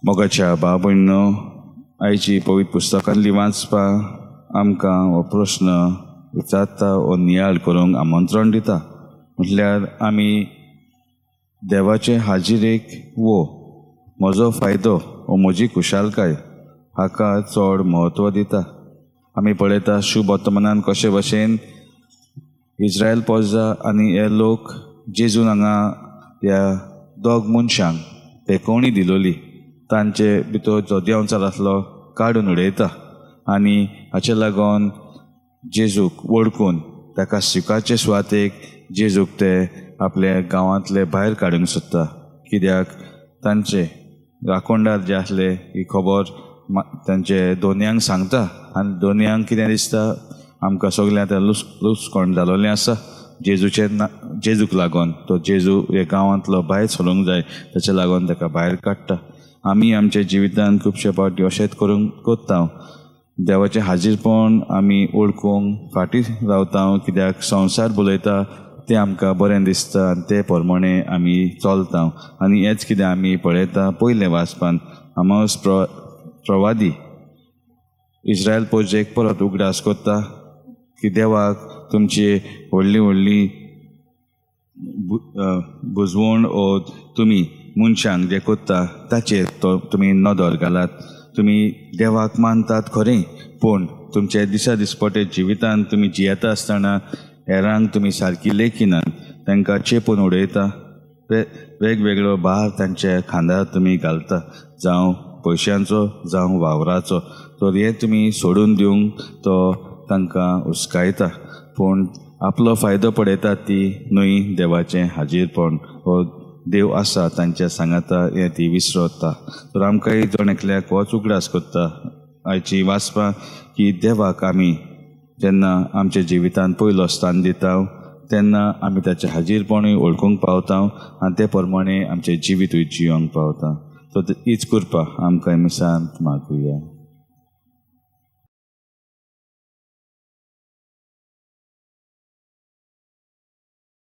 मोगाच्या भाव भयणींनो, आयची पवित्र पुस्तकांतली वाचपा आमकां हो प्रस्न विचारता वो नियाळ करूंक आमंत्रण दिता. म्हटल्यार आमी देवाचे हाजिरेक वो म्हजो फायदो वो म्हजी खुशालकाय हाका चड म्हत्व दिता. आमी पळयता शुभ वर्तमानान कशे भशेन इस्रायल पोजा आनी हे लोक जेजून हांगा ह्या दोग मनशांक तेकोवणी दिलोली, तांचे भितर जो देंवचार आसलो काडून उडयता आनी हाचे लागून जेजूक वळखून ताका स्विकारचे सुवातेक जेजूक ते आपल्या गांवांतले भायर काडूंक सोदता. कित्याक तांचे राखणदार जे आसले ही खबर तांचे दोनयांक सांगता आनी दोनयांक कितें दिसता, आमकां सगळें आतां लुसकोण जालोलें आसा जेजूचे ना, जेजूक लागून तो जेजू हे गांवांतलो भायर सरूंक जाय, ताचे लागून ताका भायर काडटा. आमी आमच्या जिवितांत खुबशे फावटी अशेंच करूंक कोत्ता, देवाचें हाजीरपण आमी वळखूंक फाटीं रावता, कित्याक संवसार बलयता तें आमकां बरें दिसता आनी ते प्रमाणे आमी चलता. आनी हेंच कितें आमी पळयता पयलें वाचपान, आमोस प्रवादी इस्रायल पोजेक परत उगडास कोत्ता की देवाक तुमची व्हडली व्हडली बुजवण ओ तुमी मनशांक जे कोत्ता ताचेर तो तुमी नदर घालात. तुमी देवाक मानतात खरें, पूण तुमचे दिसा दिसपटे जिवितांत तुमी जियेता आसतना हेरांक तुमी सारकी लेखिनात, तांकां चेपून उडयता, वेगवेगळो भार तांच्या खांदार तुमी घालता, जावं पयशांचो जावं वावराचो. तर हें तुमी सोडून दिवंक तो तांकां हुस्कायता, पूण आपलो फायदो पळयता ती न्हय देवाचें हाजीरपण हो देव आसा तांच्या सांगाता हें ती विसरता. तर आमकांय जण एकल्याक होच उगडास कोत्ता आयची वाचपां की देवाक आमी जेन्ना आमच्या जिवितांत पयलो स्थान दिता तेन्ना आमी ताचें हाजीरपणूय वळखूंक पावता आनी ते प्रमाणे आमचें जिवितूय जियोंक पावता. सो हीच कृपा आमकां मिसांत मागुया.